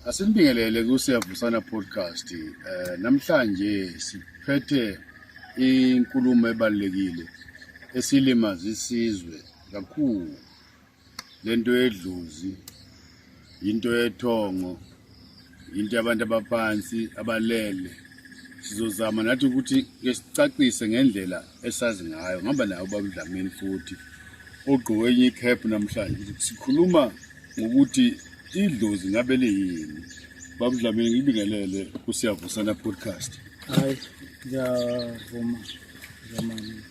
Asinibingelele kuSiyavusana Podcast. Namhlanje siphethe inkulumo ebalulekile esilimaza isizwe kakhulu. Lento yedlozi, into yethongo, into yabantu abaphansi abalele. Sizozama nathi ukuthi ke sicacise ngendlela esazi ngayo. Ngihamba naye ubaba uDlamini futhi ogqoke enye i-cap namhlanje. Sikhuluma ngokuthi idlozi ngabe liyini. Baba uDlamini, ngibingelele kuSiyavusana Podcast. Hayi, ngiyavuma Dlamini.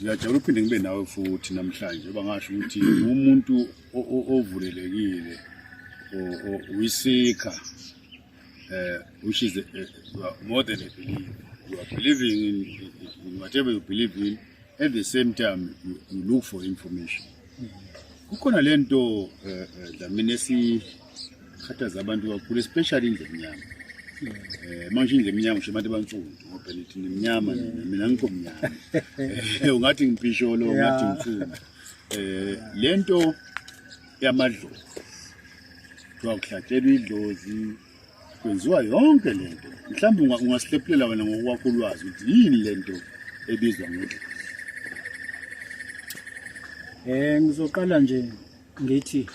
Ngiyajabula uphinde ngibe nawe futhi namhlanje, bangasho ukuthi umuntu ovulelekile, uyisikha, which is more than a belief. You are believing in whatever you believe in, at the same time you look for information. Kukhona lento Dlamini esikhathaza abantu kakhulu, especially indlu emnyama. Manje indlu emnyama ngisho abantu abansundu, ngoba nithi nimnyama nina, mina ngikho mnyama. Ungathi ngipisholo, ungathi ngimsundu. Lento yamadlozi, kuthiwa kuhlatshelwa idlozi, kwenziwa yonke lento. Mhlawumbe ungasihlephulela wena ngokwakho ulwazi ukuthi yini lento ebizwa ngedlozi. Ngizoqala nje ngithi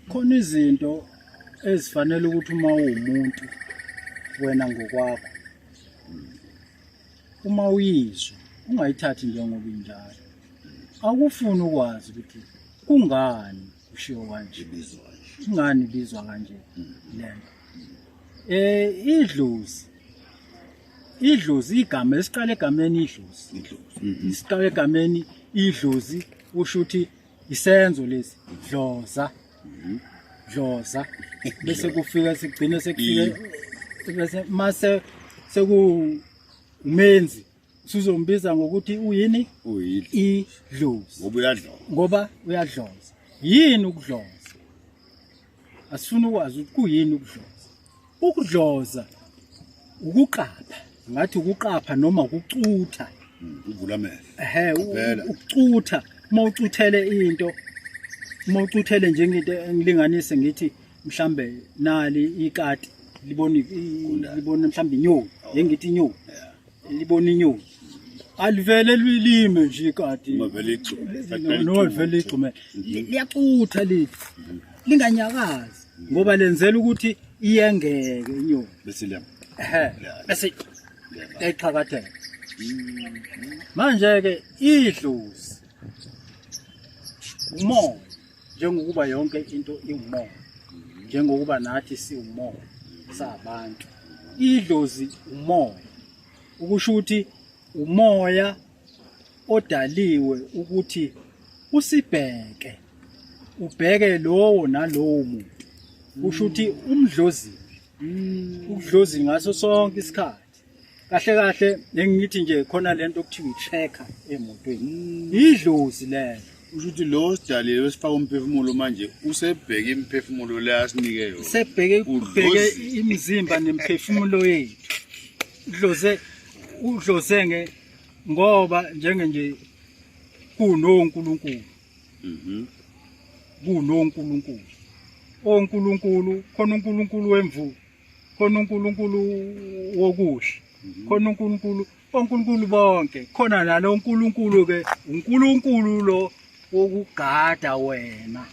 khona izinto ezifanele ukuthi uma uwumuntu wena ngokwakho uma uyizwa ungayithathi njengoba injalo. Awukufuni ukwazi ukuthi kungani kushiwo kanje, ibizwa kanje, kungani ibizwa kanje lento. Idlozi, idlozi igama esiqala egameni idlozi, idlozi, isiqala egameni idlozi usho ukuthi isenzo lesi dloza, dloza, bese kufika sigcine sekufike bese mase seku umenzi sizombiza ngokuthi uyini? Uyidlozi. Idlozi. Ngoba uyadloza. Ngoba uyadloza. Yini ukudloza? Asifuni ukwazi ukuthi kuyini ukudloza. Ukudloza ukuqapha, ngathi ukuqapha noma ukucutha. Uvula amehlo. Ehhe, Qaphela. ukucutha, uma ucuthele into, uma ucuthele njengento engilinganise ngithi mhlambe nali ikati libona Gundane. libona mhlambe inyoni, ngithi inyoni. Libona inyoni. Alivele lilime nje ikati. Noma vele igxume. Noma vele igxume. Liyacutha lithi. Linganyakazi ngoba lenzela ukuthi iyengeke inyoni. Bese liya. Ehhe. Liya. Bese Liya. liyaqhakatheka. Manje ke idlozi umoya, njengokuba yonke into iwumoya, njengokuba nathi siwumoya sabantu. Idlozi umoya, ukusho ukuthi umoya odaliwe ukuthi usibheke, ubheke lowo nalowo muntu. Kusho ukuthi umdlozi, ukudlozi ngaso sonke isikhathi. Kahle kahle engithi nje khona lento okuthiwa i-tracker emotweni, idlozi lelo. Usho ukuthi lo sidalile wesifaka umphefumulo manje usebheke imiphefumulo le asinike yona. Sebheke Udlozi. ubheke imizimba nemiphefumulo yethu. Udloze, udloze nge ngoba njenge nje kunoNkulunkulu. KunoNkulunkulu. ONkulunkulu, khona uNkulunkulu wemvula, khona uNkulunkulu wokuhle, khona uNkulunkulu, oNkulunkulu bonke, khona nalo uNkulunkulu ke, uNkulunkulu lo wokugada wena.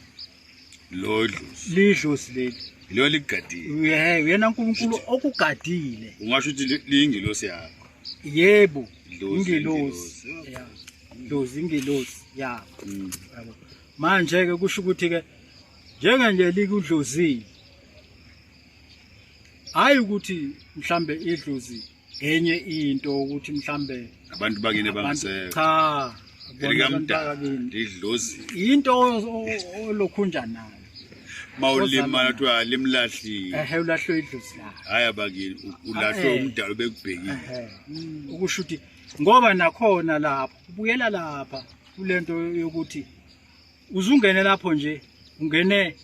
Lo dlozi. Lidlozi leli. Lo ligadile. Yebo, uyena uNkulunkulu okugadile. Ungasho ukuthi liyingilosi yakho. Yebo, Dlozi, ingilosi. ingilosi. Ya. Dlozi ingilosi yakho. Yabo. Manje ke kusho ukuthi ke njenge nje likudlozile. Hayi ukuthi mhlambe idlozi enye into ukuthi mhlambe abantu bakini abantu- bangasekho. Cha, Elikamdala, abantu bakini. idlozi. Into olokhunja nayo. Mawulimala kuthiwa limlahlile. Ehhe, ulahlwe idlozi lakhe. Hayi abakini, ulahlwe umdalo bekubhekile. Ehhe. Ukusho ukuthi ngoba nakhona lapho ubuyela lapha kulento yokuthi uzungene lapho nje, ungene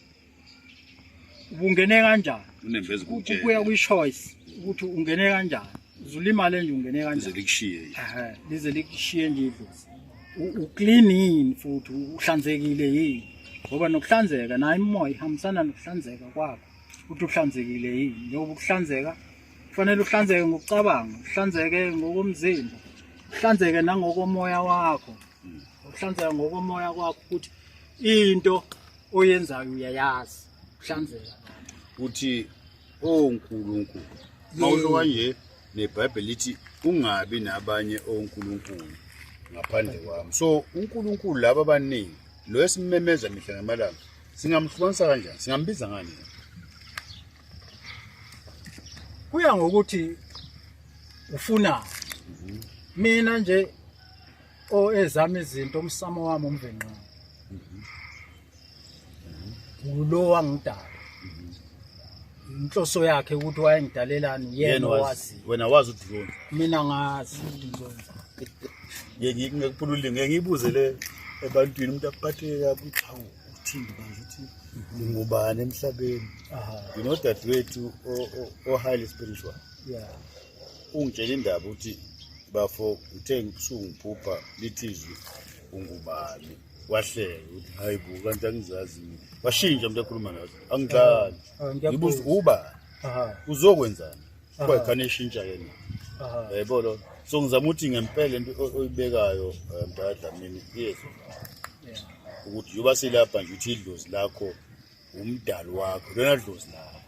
ubungene kanjani? Unembeza ukutshela. Kuya kwi-choice ukuthi ungene kanjani. Uzulimale nje ungene kanjani. Lize likushiye nje. Ehhe, lize likushiye nje idlozi. Uclean yini futhi uhlanzekile yini, ngoba nokuhlanzeka nayo imimoya ihambisana nokuhlanzeka kwakho, ukuthi uhlanzekile yini. Njengoba ukuhlanzeka kufanele uhlanzeke ngokucabanga, uhlanzeke ngokomzimba, uhlanzeke nangokomoya wakho, uhlanzeka ngokomoya kwakho ukuthi into oyenzayo uyayazi, uhlanzeka. Uthi oNkulunkulu mawusho kanje neBhayibheli lithi ungabi nabanye onkulunkulu ngaphandle kwami. So uNkulunkulu laba abaningi lo esimemeza mihla namalanga singamhlukanisa kanjani, singambiza ngani? Kuya ngokuthi ufuna. Mina nje o ezami izinto umsamo wami umvenqane ulo wangidala, inhloso yakhe ukuthi wayengidalelani yena wazi. Wena wazi ukuthi uzonza. Mina ngazi ukuthi ngizonza. Ngeke ngikuphula ulimi, ngeke ngiyibuze le ebantwini, umuntu aphatheke kabi ukuthi hawu uthini manje, uthi ngingubani emhlabeni. Nginodadewethu o-highly spiritual. Ungitshela indaba ukuthi bafo uthe ngisuke ngiphupha lithi izwi ungubani, wahleka ukuthi hayi bo kanti angizazi mina. Washintsha umuntu ekhuluma nazo, angidlali. Ngibuza ubani uzokwenzani, kwayikhane eshintsha ke mina. Yebo lo. So ngizama ukuthi ngempela into oyibekayo Mdala Dlamini iyezwa ukuthi njengoba silapha nje uthi idlozi lakho umdali wakho, lona dlozi lakho.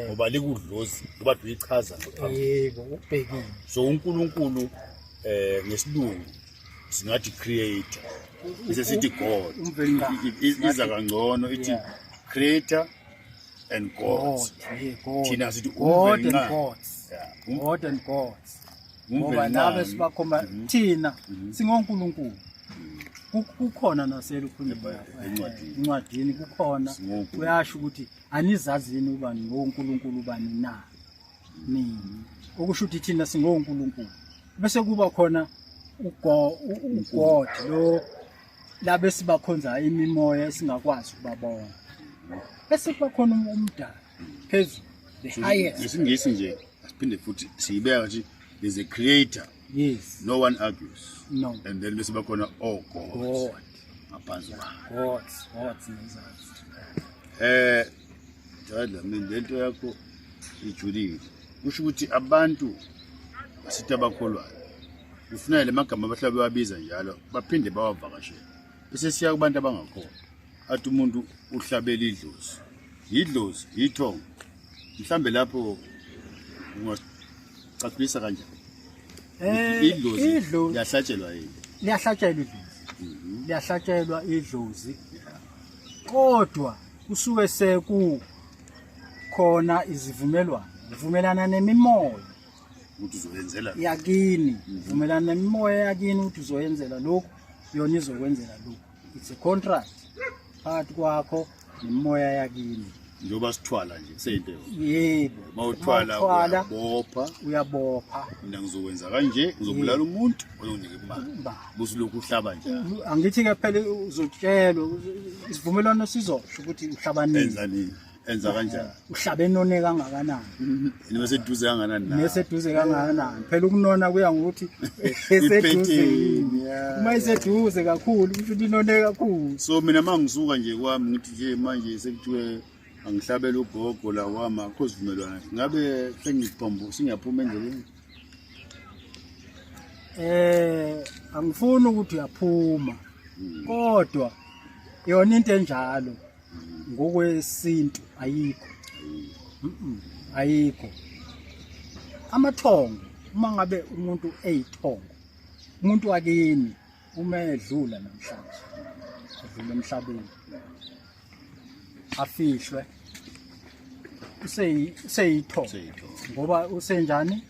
Ngoba likudlozi ngoba uyichaza ngophambili. Yebo, ukubhekile. So uNkulunkulu ngesilungu singathi creator, bese sithi God. Iza kangcono ithi creator and God. Thina sithi God and gods. God and gods. Ngoba nabe sibakhomba thina singonkulunkulu. Kukhona naselukhuni encwadini kukhona uyasho ukuthi anizazi yini ubani ngonkulunkulu ubani na nini, okusho ukuthi thina singonkulunkulu. Bese kuba khona uGod lo labe sibakhonza imimoya esingakwazi ukubabona, bese kuba khona umdali phezulu, the highest. Ngesingisi nje asiphinde futhi siyibeka nje, there's a creator. Yes. No one argues. No. And then bese bakhona oh God. God. Ngaphansi kwakhe. Gods, gods nezazi. Dladla mina lento yakho ijulile. Kusho ukuthi abantu basithi abakholwayo kufuneka le magama abahlala bewabiza njalo baphinde bawavakashele. Bese siya kubantu abangakholwa. Athi umuntu uhlabela idlozi. Idlozi, ithongo. Mhlambe lapho ungacacisa kanjani? Idlozi liyahlatshelwa yini? Liyahlatshelwa idlozi. Liyahlatshelwa idlozi. Kodwa kusuke seku khona izivumelwano, uvumelana nemimoya ukuthi uzoyenzela yakini, uvumelana nemimoya yakini ukuthi uzoyenzela lokhu, yona izokwenzela lokhu. It's a contract phakathi kwakho nemimoya yakini. Njengoba sithwala nje kuseyinto. Yebo. Mawuthwala uyabopha, uyabopha. Mina ngizokwenza kanje, ngizobulala umuntu oyonike imali. Busilokhu uhlaba nje. Angithi ke phela uzotshelwa isivumelwano sizosho ukuthi uhlaba nini. Enza nini? Enza kanjani? Uhlabe none kangakanani? Neseduze kangakanani na? Neseduze kangakanani? Phela ukunona kuya ngokuthi eseduze yini. Uma iseduze kakhulu kusho ukuthi inone kakhulu. So mina mangisuka nje kwami ngithi nje manje sekuthiwe angihlabele ugogo la kwami akho sivumelwano. Ngabe sengiphambu singaphuma endleleni? Angifuni ukuthi uyaphuma. Kodwa yona into enjalo ngokwesintu ayikho. Ayikho. Amathongo, uma ngabe umuntu eyithongo, umuntu wakini uma edlula namhlanje, edlula emhlabeni, afihlwe, useyithongo. Ngoba usenjani?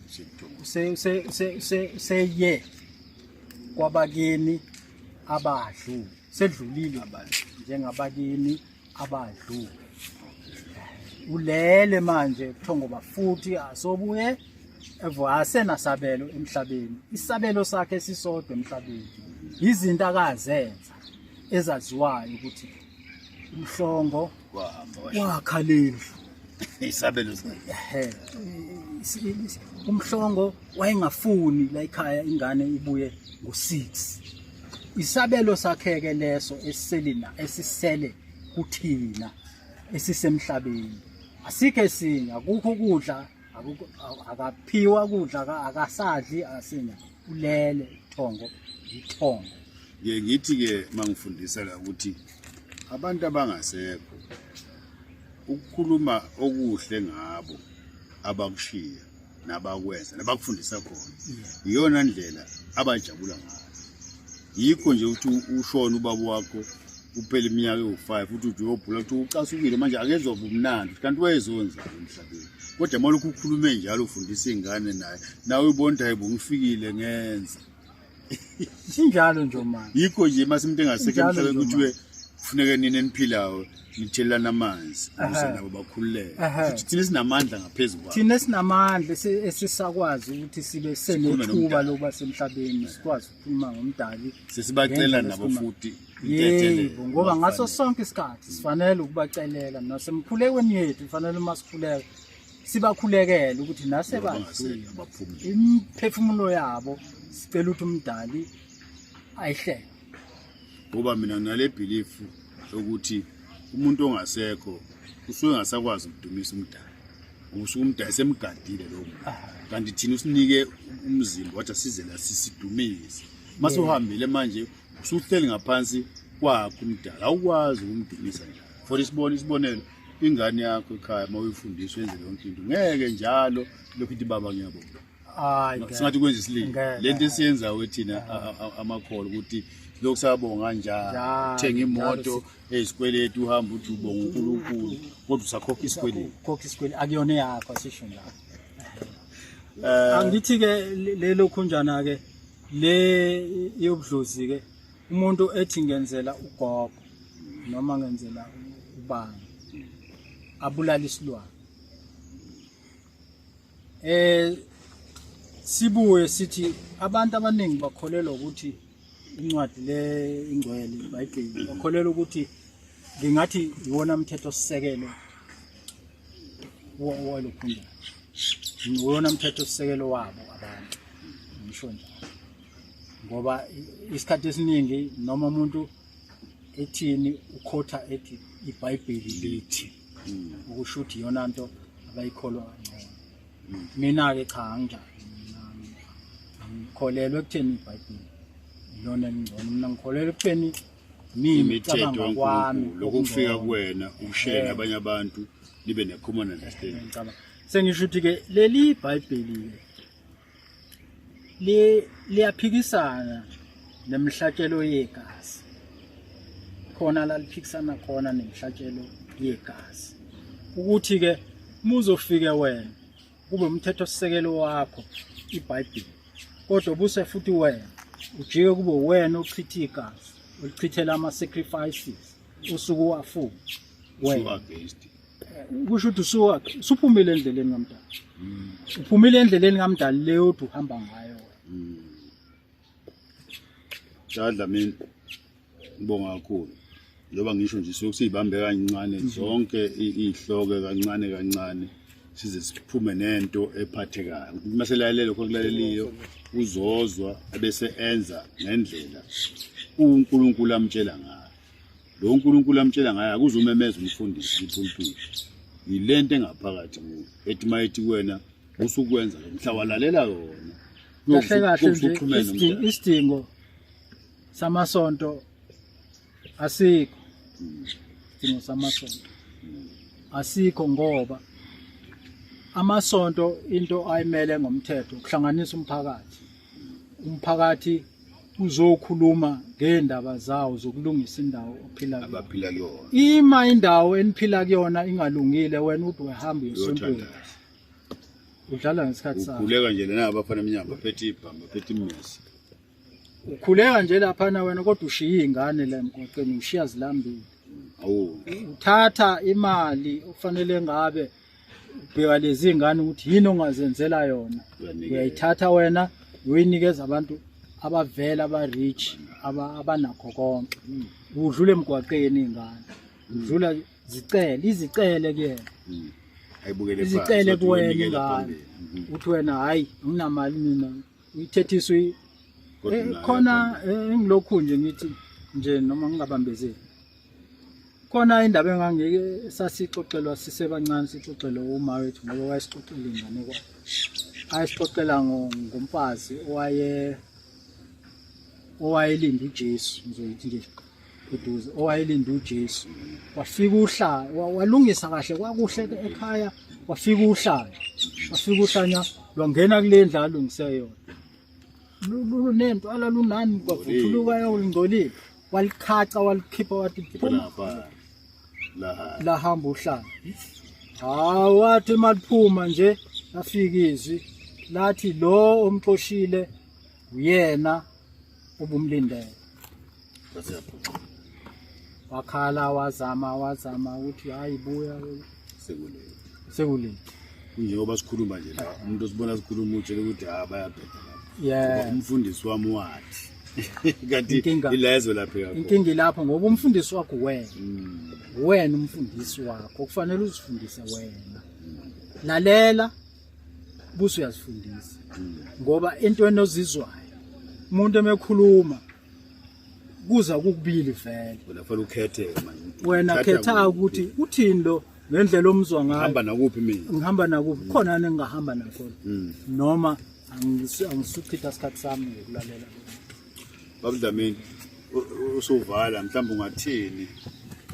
Useye kwabakini abadlula, sedlulile njengabakini abadlula. Ulele manje buthongo futhi asobuye evo asenasabelo emhlabeni. Isabelo sakhe sisodwa emhlabeni. Izinto akazenza ezaziwayo ukuthi umhlongo wakha lendlu. Isabelo sakhe. Umhlongo wayengafuni la ekhaya ingane ibuye ngo-6. Isabelo sakhe-ke leso esiselina esisele kuthina esisemhlabeni. Asikho esinye, akukho ukudla, akaphiwa kudla, akasadli, asinya. Ulele ithongo, ithongo. Ngiye ngithi-ke uma ngifundisa la ukuthi abantu abangasekho ukukhuluma okuhle ngabo abakushiya nabakwenza nabakufundisa khona iyona ndlela abajabula ngayo. Yikho nje ukuthi ushone ubaba wakho kuphela iminyaka ewu-5 uthi uthi uyobhula ukuthi ucasukile manje akezwa bumnandi kanti wayezonzani emhlabeni, kodwa uma lokhu ukhulume njalo ufundisa iy'ngane naye nawe ubona ukuthi hayi bo ngifikile ngenza Sinjalo nje manje. Yikho nje mase umuntu engasekho emhlabeni kuthiwe kufuneke nini eniphilayo nithelelana amanzi ukuze nabo bakhululeke. Futhi thina sinamandla ngaphezu kwabo. Thina sinamandla esisakwazi ukuthi sibe senethuba lokuba semhlabeni sikwazi ukukhuluma ngomdali. Sesibacela nabo futhi. Yebo, ngoba ngaso sonke isikhathi sifanele ukubacelela nasemkhulekweni yethu kufanele uma sikhuleka sibakhulekele ukuthi nasebadlule imiphefumulo yabo sicela ukuthi umdali ayihlele. Ngoba mina nginale belief ukuthi umuntu ongasekho usuke engasakwazi ukudumisa umdali, usuke umdali semgadile lowo muntu, kanti thina usinike umzimba wathi asize la sisidumise. Mase uhambile manje usuhleli ngaphansi kwakho umdali, awukwazi ukumdumisa njalo. For isibonelo, ingane yakho ekhaya uma uyifundisa wenze yonke into, ngeke njalo lokhu ithi baba ngiyabonga. Singathi kwenza isililo. Lento esiyenzayo thina amakholwa ukuthi lokhu sabonga kanjani, thenga imoto ezikweletu uhamba uthi ubonga uNkulunkulu kodwa usakhokha isikweletu. Ukhokha isikweletu akuyona yakho, asisho njalo. Angithi ke lelo khunjana ke le yobudlozi ke umuntu ethi ngenzela ugogo noma ngenzela ubani abulala isilwane. Sibuye sithi abantu abaningi bakholelwa ukuthi incwadi le ingcwele iBhayibheli, bakholelwa ukuthi ngingathi iwona mthetho sisekelo walokhunjana, iwona mthetho sisekelo wabo abantu, ngisho njalo. Ngoba isikhathi esiningi noma umuntu ethini ukhotha ethi iBhayibheli lithi, ukusho ukuthi iyona nto abayikholwa kangcono. Mina-ke cha, anginjalo. Mina angikholelwa ekutheni iBhayibheli ilona elingcono. Mina ngikholelwa ekutheni mina imithetho ukucabanga kwami kaNkulunkulu lokhu kufika okungcono. kuwena ukushare nabanye abantu nibe ne-common understanding. Ngicabanga sengisho ukuthi-ke leli bhayibheli-ke liyaphikisana nemihlatshelo yegazi, khona la liphikisana khona nemihlatshelo yegazi, ukuthi-ke uma uzofike wena kube umthetho sisekelo wakho iBhayibheli, kodwa buse futhi wena ujike kube wena ochitha igazi, ulichithela ama-sacrifices usuke uwafuna wena. Against. Kusho ukuthi usuphumile endleleni kamdali, uphumile endleleni kamdali leyo uthi uhamba ngayo. Dladla, mina ngibonga kakhulu njengoba ngisho nje suke siyibambe kancane zonke iy'hloko kancane kancane size siphume nento ephathekayo, ukuthi uma selalele lokho akulaleliyo uzozwa ebese enza ngendlela uNkulunkulu amtshela ngayo. Lo uNkulunkulu amtshela ngayo akuzumemeza umfundisi kwipulpiti, yilento engaphakathi kuwe ethi mayethi kuwena usukwenza lo mhla walalela yona. Kahle kahle nje Usuxhumene nomdali. Isidingo samasonto asikho, isidingo samasonto asikho, ngoba amasonto into ayimele ngomthetho ukuhlanganisa umphakathi. Umphakathi uzokhuluma ngendaba zawo zokulungisa indawo ophila kuyona. Abaphila kuyona. Ima indawo eniphila kuyona ingalungile, wena uthi uyahamba uyesontweni, uyothandaza, udlala ngesikhathi sakho. Ukhuleka nje lena abafana emnyango baphethe ibhamu, baphethe imisi. Ukhuleka nje laphana wena, kodwa ushiya iy'ngane la emgwaqeni, ushiya zilambile. Awu. Uthatha imali okufanele ngabe ubheka lezi ngane ukuthi yini ongazenzela yona, Uyanikela. uyayithatha wena uyinikeza abantu abavela aba-rich abanakho konke. Udlula emgwaqeni iy'ngane, udlula zicele izicele kuyena. Ayibukele phansi, Izicele wathi kuwena uyonikela ingane. phambili. Uthi wena hayi anginamali mina, uyithethise Kodwa naye Khona engilokhu nje ngithi nje noma ngingabambezeli, khona indaba engangike sasixoxelwa sisebancane, sixoxelwa uma wethu ngoba wayesixoxela inganekwane, ayesixoxela ngomfazi owayelinda uJesu, ngizoyithi nje eduze, owayelinda uJesu. Wafika uhlanya, walungisa kahle kwakuhle ekhaya, wafika uhlanya, wafika uhlanya lwangena kule ndlu alungise yona, lunentwala lunani, kwavuthuluka yolungcolile, walikhaca walikhipha, wathi phuma lahamba uhlanga. Hawu, wathi maliphuma nje lafika izwi lathi lo omxoshile uyena ubumlindele. Wakhala, wazama, wazama ukuthi hayi buya, sekulate, sekulate. Kunjengoba sikhuluma nje la, umuntu osibona sikhuluma utshele ukuthi ha, bayabheda lapho. Ngoba umfundisi wami wathi, kanti ila ezolapheka khona. Inkinga ilapho ngoba umfundisi wakho wena, wena umfundisi wakho kufanele uzifundise wena. Lalela buse uyazifundisa, ngoba entweni ozizwayo umuntu emekhuluma kuza kukubili vele. Wena fanele ukhethe manje. Wena Thatha khetha kuphi. ukuthi uthini lo ngendlela omzwa ngayo. Ngihamba nakuphi mina? Ngihamba nakuphi khona engingahamba nakhona, noma angisuchitha isikhathi sami ngokulalela. Baba Dlamini, usuvala, mhlawumbe ungathini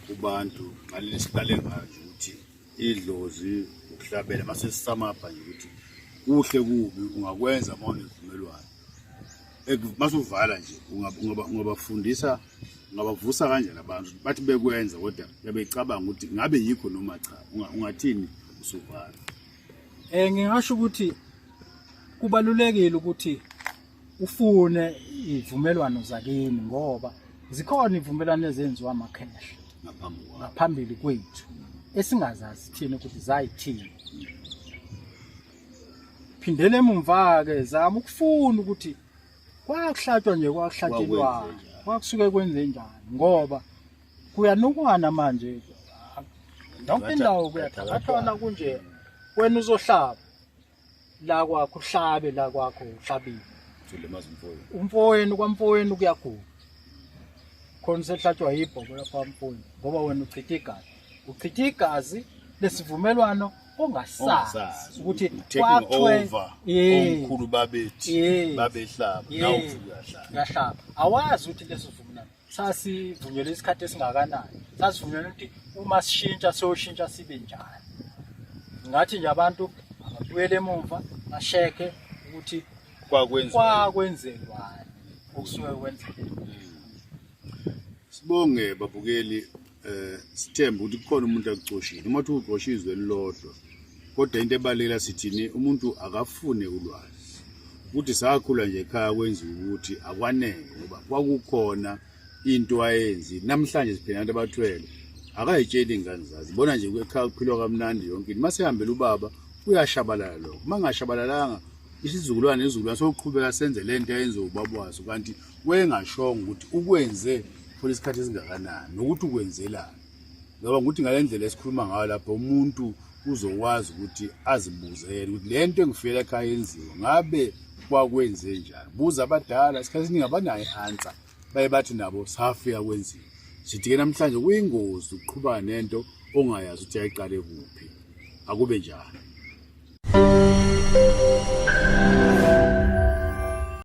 kubantu ngaleli siqale ngayo nje ukuthi idlozi ukuhlabela, mase sisamapha nje ukuthi kuhle kubi ungakwenza uma unesivumelwano. Masuvala nje ungabafundisa, ungabavusa kanjani abantu bathi bekwenza kodwa bebecabanga ukuthi ngabe yikho noma cha? Ungathini usuvala? Ngingasho ukuthi kubalulekile ukuthi ufune ivumelwano zakini, ngoba zikhona ivumelwano ezenziwa amakhehla ngaphambi kwakho, ngaphambili kwethu esingazazi thina ukuthi zayithini. Phindele emumva-ke, zama ukufuna ukuthi kwakuhlatshwa nje, kwakuhlatshelwani, Kwakwenze njani? Kwakusuke kwenze njani, ngoba kuyanukwana manje yonke indawo, kuyathakathwana kunje. Wena uzohlaba la kwakho, uhlabe la kwakho, uhlabile, ulimaza umfowenu. Umfowenu, kwamfowenu kuyagula khona, usehlatshwa yibhobo lapha kwamfowenu, ngoba wena uchitha igazi, uchitha igazi lesivumelwano ongasazi Ongasazi ukuthi taking over. Omkhulu babethi babehlaba, nawe uthi uyahlaba. Uyahlaba, awazi ukuthi leso sivumelwano sasivunyelwe isikhathi esingakanani, sasivunyelwe ukuthi uma sishintsha siyoshintsha sibe njani. Ngathi nje abantu ababuyele emumva basheke ukuthi kwakwenziwa kwakwenzelwani okusuke kwenzeka. Sibonge babukeli, sithemba ukuthi kukhona umuntu akucoshile, uma uthi ucoshe izwe elilodwa, kodwa into ebalulekile sithini, umuntu akafune ulwazi ukuthi sakhula nje ekhaya kwenziwa ukuthi akwanele, ngoba kwakukhona into ayenzi. Namhlanje siphila abantu abathwele, akayitsheli ingane zazi, bona nje ekhaya kuphilwa kamnandi yonke into. Masehambela ubaba uyashabalala lokho, uma ngashabalalanga isizukulwane nesizukulwane sokuqhubeka senze le nto ayenziwe ubaba waso, kanti wayengashongo ukuthi ukwenze for isikhathi esingakanani nokuthi ukwenzelani. Ngoba ukuthi ngale ndlela esikhuluma ngayo lapho, umuntu uzokwazi ukuthi azibuzele ukuthi le nto engifikela ekhaya yenziwa ngabe kwakwenze njani. Buza abadala, isikhathi esiningi abanayo i-answer, baye bathi nabo safika kwenziwa. Sithi-ke namhlanje kuyingozi ukuqhubana nento ongayazi ukuthi yayiqale kuphi. Akube njani.